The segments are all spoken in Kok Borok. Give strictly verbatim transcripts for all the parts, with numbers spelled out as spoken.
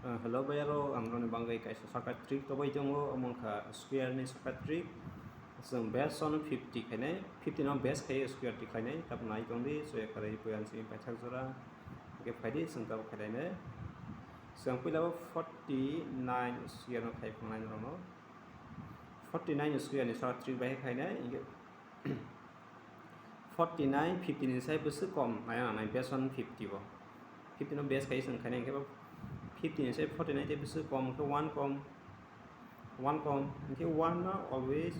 Hello bayaro, ang roni bangwi kaisa shortcut trick toboi tongo, omo wngkha square ni shortcut trick. Chwng base on fifty khainai, fifty no base khai square trick khainai, tabuk nai tongdi, soya kharwi pui ang sini paithak jora. Hwnkhe phaidi chwng tabuk khainai. Chwng puila bo forty nine square no khai phangnai norokno. Forty nine square ni shortcut trick bai khainai, hwnkhe forty nine fifty ni sai bwswk kom nai ang nai base on fifty o. Fifty no base khai chwng khainai, hwnkhe bo fifty ni sai forty nine tei bwswk kom, hwnkhe one kom, one kom, hwnkhe one no always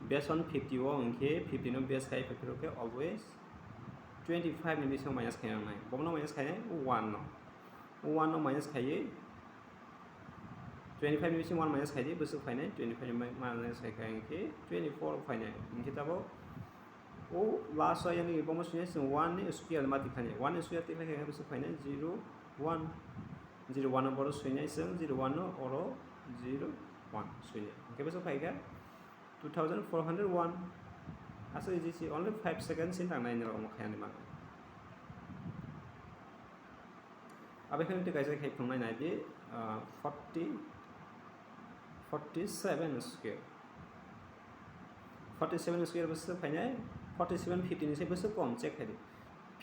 base on fifty o, hwnkhe fifty no base khai, fifty o khe always twenty five ni bisingo minus khai nai, bono minus khainai one no, one no minus khaiwi twenty five ni bisingo one minus khaidi, bwswk phainai, twenty five ni minus khaikha hwnkhe twenty four phainai, hwnkhe tabuk o last o yani bomo swinai chwng one ni square ma tikhlai, one ni square tikhlai khe bwswk phainai zero one, zero one no boro swinai chwng zero one no oro zero one swinai, hwnkhe bwswk phaikha two thousand four hundred one. Aswk easy si, only five seconds ni tangnai nirok omo khainani bagwi. Abai kheno tei kaisa khai phunuknai naidi, ah, forty, forty seven square. Forty seven square bwswk phainai, forty seven fifty ni sai bwswk kom, check khaidi.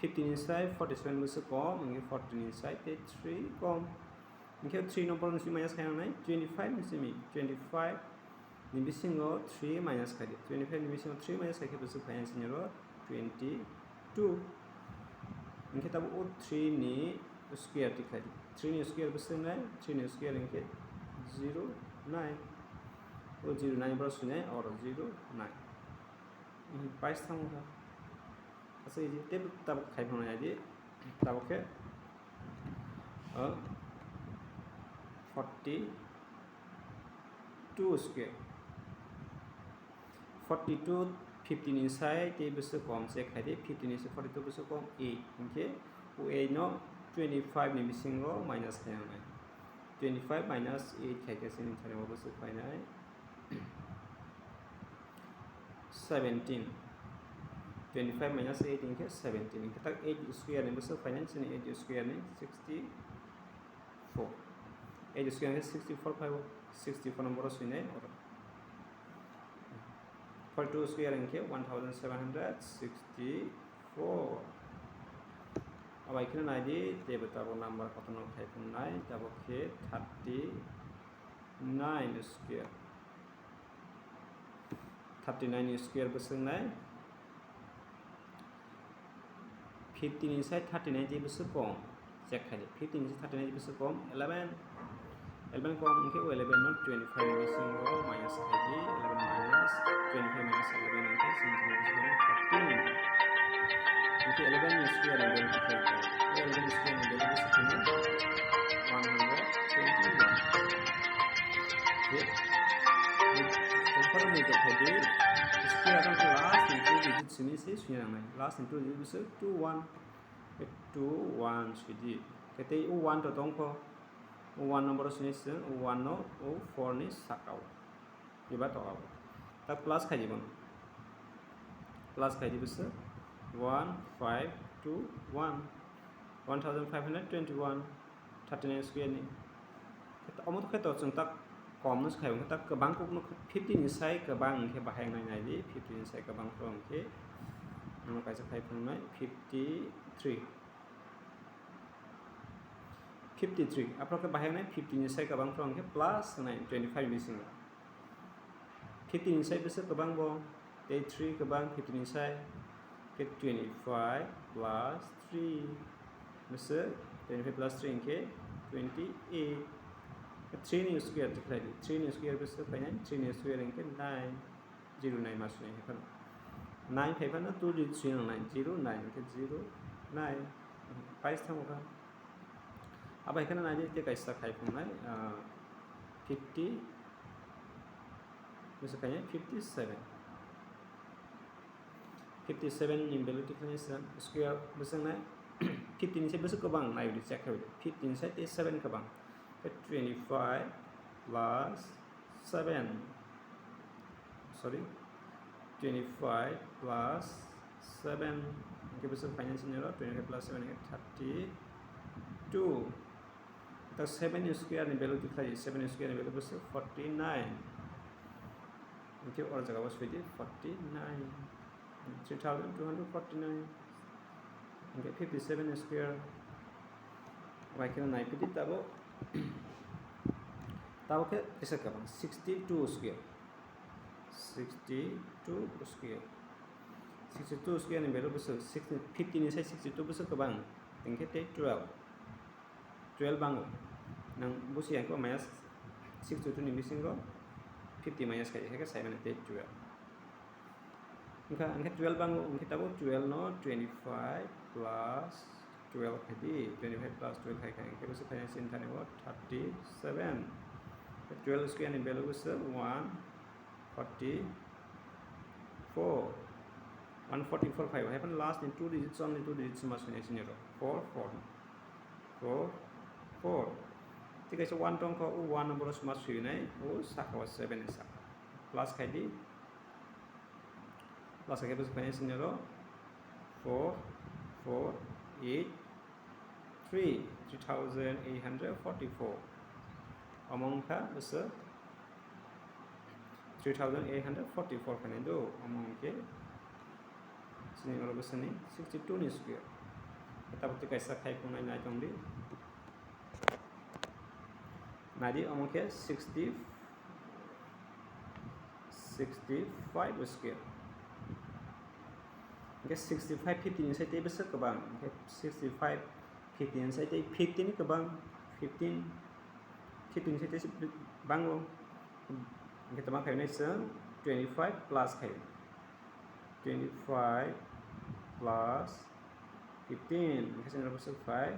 Fifty ni sai forty seven bwswk kom, hwnkhe forty ni sai tei three kom. Hwnkhe three number ni simi minus khainai, twenty five ni simi, twenty five ni bisingo three minus khaidi, twenty five ni bisingo three minus khaikhe bwswk phainai sini oro twenty two. Hwnkhe tabuk o three ni square tikhlai di, three ni square bwswk nai, three ni square hwnkhe zero nine, o zero nine borok swinai oro zero nine. Pais thango kha. Aswk easy, tei tabuk khai phano naidi, tabuk khe, ah, forty two square. Forty two fifty ni sai tei bwswk kom, check khai di, fifty ni sai forty two bwswk kom eight, hwnkhe o eight no twenty five ni bisingo minus khai nai. Twenty five minus eight khaikhe chini thani o bwswk phainai seventeen. Twenty five minus eight hwnkhe seventeen. Hwnkhe tak eight square ni bwswk phainai chini eight square ni sixty four. Eight square hwnkhe sixty four phaibo, sixty four number o swinai oro. Forty two square hwnkhe one thousand seven hundred sixty four. Abai kheno naidi, teibo tabuk number kotorno khai phunuknai, tabuk khe thirty nine square. Thirty nine square bwswk nai. Fifty ni sai thirty nine tei bwswk kom. Check khai di. Fifty ni sai thirty nine tei bwswk kom eleven. Eleven kom hwnkhe o eleven no twenty five ni bisingo minus khai di. Eleven minus twenty five minus eleven hwnkhe chwng thani bwswk fourteen. Hwnkhe eleven ni square ni value khai di. O eleven ni square ni value bwswk khainai one hundred twenty one. Hwnkhe tongphoro ni khai di. Square no last ni two digit simi se swi nangnai. Last ni two digit bwswk two one. Two one sidi. Khe tei o one to tongkho. O one number o sini se o one no o four ni saka o. Eba to abo. Ta plus khai di bono. Plus khai di bwswk one five two one. One thousand five hundred twenty one. Thirty nine square ni. Omo to khe to chwng tak kom no se khai, tak kwbang kuk no fifty ni sai kwbang hwnkhe bahai wngnai nai di, fifty ni sai kwbang khe hwnkhe ano kaisa khai phunuknai fifty three. Fifty three, aphuru khe bahai wngnai fifty ni sai kwbang khe plus wngnai twenty five ni bisingo. Fifty ni sai bwswk kwbang bo, tei three kwbang fifty ni sai, khe twenty five plus three bwswk, twenty five plus three hwnkhe twenty eight. Three ni square tikhlai di, three ni square bwswk phainai, three ni square hwnkhe nine, zero nine ma swnai phano. Nine phai phano two digit swi nangnai, zero nine hwnkhe zero nine. Pais thango kha. Abai kheno naidi tei kaisa khai phunuknai, ah, fifty, bwswk khainai fifty seven. Fifty seven ni value tikhlai se square bwswk nai fifty ni se bwswk kwbang nai udi check khai udi. Fifty ni sai tei seven kwbang. Tei twenty five plus seven, sorry, twenty five plus seven hwnkhe bwswk phainai sini oro twenty five plus seven hwnkhe thirty two. Ta seven square ni value tikhlai, seven square ni value bwswk forty nine. Hwnkhe o jaga o soi di forty nine. Three thousand two hundred forty nine. Hwnkhe fifty seven square. Bai kheno nai pidi tabo. Tabo khe kisa kwbang sixty two square. Sixty two square. Sixty two square ni value bwswk fifty ni sai sixty two bwswk kwbang. Hwnkhe tei twelve. Twelve bango. Nang busi yang ko minus sixty two ni bisingo fifty minus khai, hai khe sai mani tei twelve. Wngkha, wngkhe twelve bango, wngkhe tabuk twelve no twenty five plus twelve khai di, twenty five plus twelve khai khai, wngkhe bwswk khai sin thani o thirty seven. Twelve square ni value bwswk one forty four. One forty four khai o, hai phano last ni two digits, only two digits ma soi nai sini rok. Four four. Four four. Thik kaisa one tong kha, o one number o sma sui nai, o saka o seven ni saka. Plus khai di. Plus khai khe bwswk khai nai sini rok. Four four eight three, three thousand eight hundred forty four. Omo wngkha bwswk three thousand eight hundred forty four khainai do, omo hwnkhe chini oro bwsani sixty two ni square. Tabuk tei kaisa khai phungnai nai tongdi. Naidi, omo khe sixty, sixty five square. Hwnkhe sixty five fifty ni sai tei bwswk kwbang, hwnkhe sixty five fifty ni sai tei fifty ni kwbang, fifteen, fifty ni sai tei bango. Hwnkhe tamo khainai chwng twenty five plus khai, twenty five plus fifteen, hwnkhe chwng bwswk phai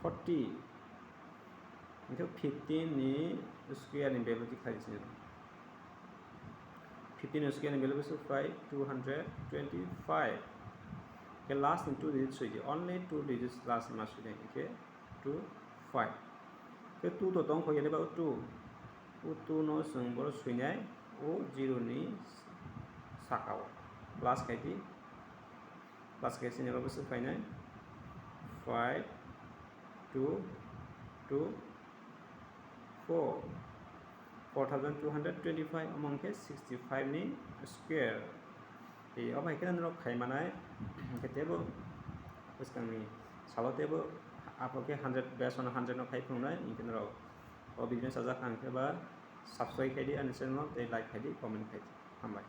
forty. Hwnkhe fifteen ni square ni value tikhlai chwng. Fifteen square ni value bwswk phai two hundred twenty five. Hwnkhe last ni two digits soi di, only two digits last ni ma soi di, hwnkhe two five. Khe two to tong kho, yani ba two. O two no chwng boro swinai, o zero ni saka o. Plus khai di. Plus khai sini rok bwswk phainai. Five two two four. Four thousand two hundred twenty five, omo hwnkhe sixty five ni square. Tei obo hai khe norok khai manai, hwnkhe teibo bwskangni salo teibo aphuru khe hundred, based on hundred no khai phunuknai, hwnkhe norok o video no chajak kha hwnkhe ba subscribe khai di ani channel no tei like khai di, comment khai di. Hambai.